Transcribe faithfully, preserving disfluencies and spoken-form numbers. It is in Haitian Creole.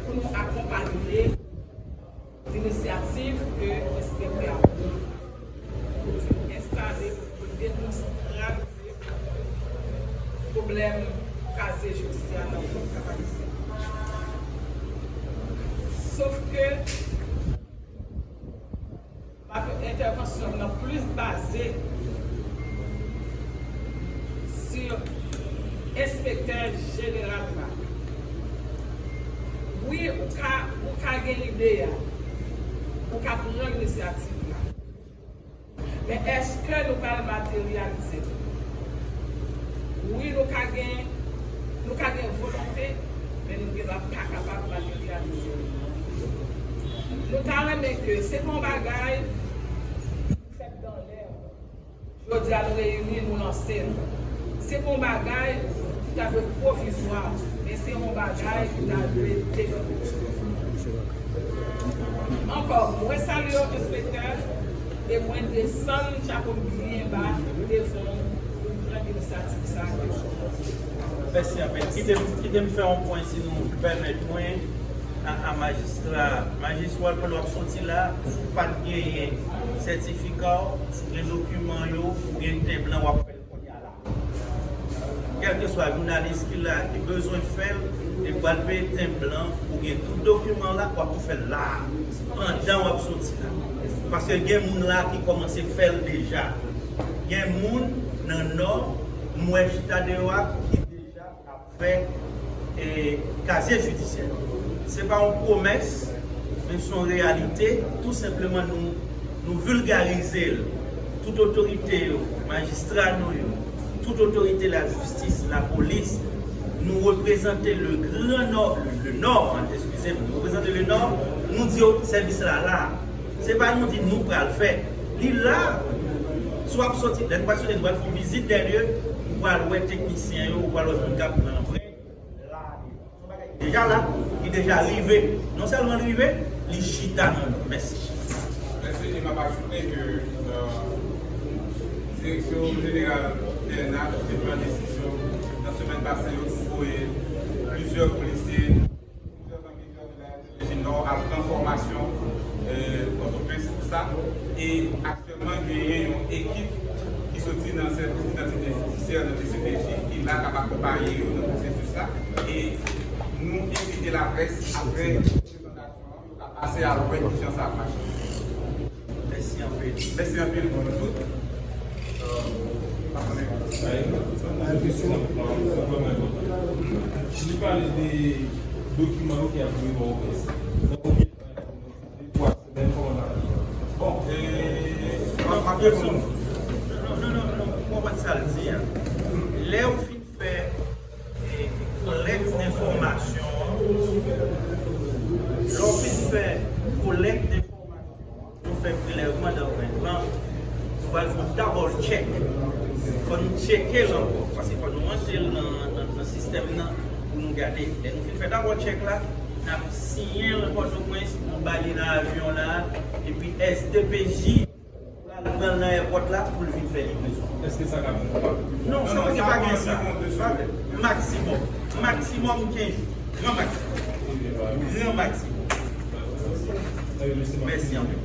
pou nou akonpanye inisyativ ke enspektè a pran pou enstale, pou dekonstriktyonize pwoblèm kazye jidisyè a nan Fòk Kapayisyen. Sof ke entèvansyon m nan plis baze sou enspektè jeneral la. Wi, ou ka, ou ka gen ide a, ou ka pran inisyativ la. Men èske nou pral materyalize l? Wi, nou ka gen, nou ka gen volonte, men nou genlè pa kapab materyalize l. Nou ta renmen ke se pa yon bagay ki fèt dan lè. Jodi a nou reyini, nou lanse l. Se pa yon bagay ki ta dwe pwovizwa, men se yon bagay ki ta dwe definitif. Ankò, mwen salye w, enspektè, e mwen desann chapo m byen ba devan w pou pran inisyativ sa a ke w pran. Mèsi anpil. Kite m, kite m fè yon pwen, si nou pèmèt mwen, a, a majistra. Majistra, pandan w ap soti la, si w pa t genyen sètifika w, si w gen dokiman yo, ou gen ten blan, w ap fè l kounye a la. Kèlkeswa jounalis ki la, ki bezwen fè l, li pral peye ten blan, ou gen tout dokiman la, w ap tou fè l la a, pandan w ap soti la. Paske gen moun la ki kòmanse fè l deja. Gen moun nan Nò, m wè chita deyò a, ki deja ap fè, e, kazye jidisyè. Se pa yon pwomès, men se yon reyalite. Tou senpleman, nou, nou vilgarize l. Tout otorite yo, majistra nou yo, tout otorite lajistis, lapolis, nou reprezante le Grand Nord, le, le Nord, eskize m, nou reprezante le Nord, nou di yo sèvis la la. Se pa nou di nou pral fè. Li la, si w ap soti, lè nou pral soti, nou pral fè yon vizit dè lye, ou pral wè teknisyen yo, ou pral wè moun k ap pran anprent la. Se yon bagay ki deja la, ki deja rive. Non sèlman l rive, li chita nan Nò. Mèsi. Mèsi, e m ap ajoute ke, euh, Direksyon Jeneral D N H te pran desizyon nan semèn pase yo pou voye plizyè polisye, plizyè anketè de la S D P J Nò al pran fòmasyon, eh, Pòtoprens pou sa. E aktyèlman, genyen yon ekip ki soti nan Sèvis Idantite Jidisyè nan D C P J ki la k ap akonpaye yo nan pwosesis la. E nou envite laprès, apre prezantasyon an, pou ta pase al wè kijan sa ap mache. Mèsi anpil. Mèsi anpil pou nou tout. Li pale de dokiman yo ki ap rive o pès. Nan konbyen tan? De twa semèn, kòman sa ye? Bon, e, w ap, w ap reponn. Non, non, non, non, non, w konprann sa l di a. Lè w fin fè, e, kolèk enfòmasyon an, lè w fin fè kolèk enfòmasyon an, nou fè prelèvman dan règman, nou pral fè yon double check. Fò nou tcheke l ankò, paske fò nou rantre l nan, nan, nan sistèm nan pou nou gade. Lè nou fin fè double check la, n ap siyen l Pòtoprens, nou ba li nan avyon la, epi S D P J pral pran l nan èpòt la pou l vin fè livrezon. Èske sa ka vin konpab? Non, non, sa pa gen sa. Maksimòm. Maksimòm kenz jou. Gran maksimòm. Gran maksimòm. Mèsi anpil.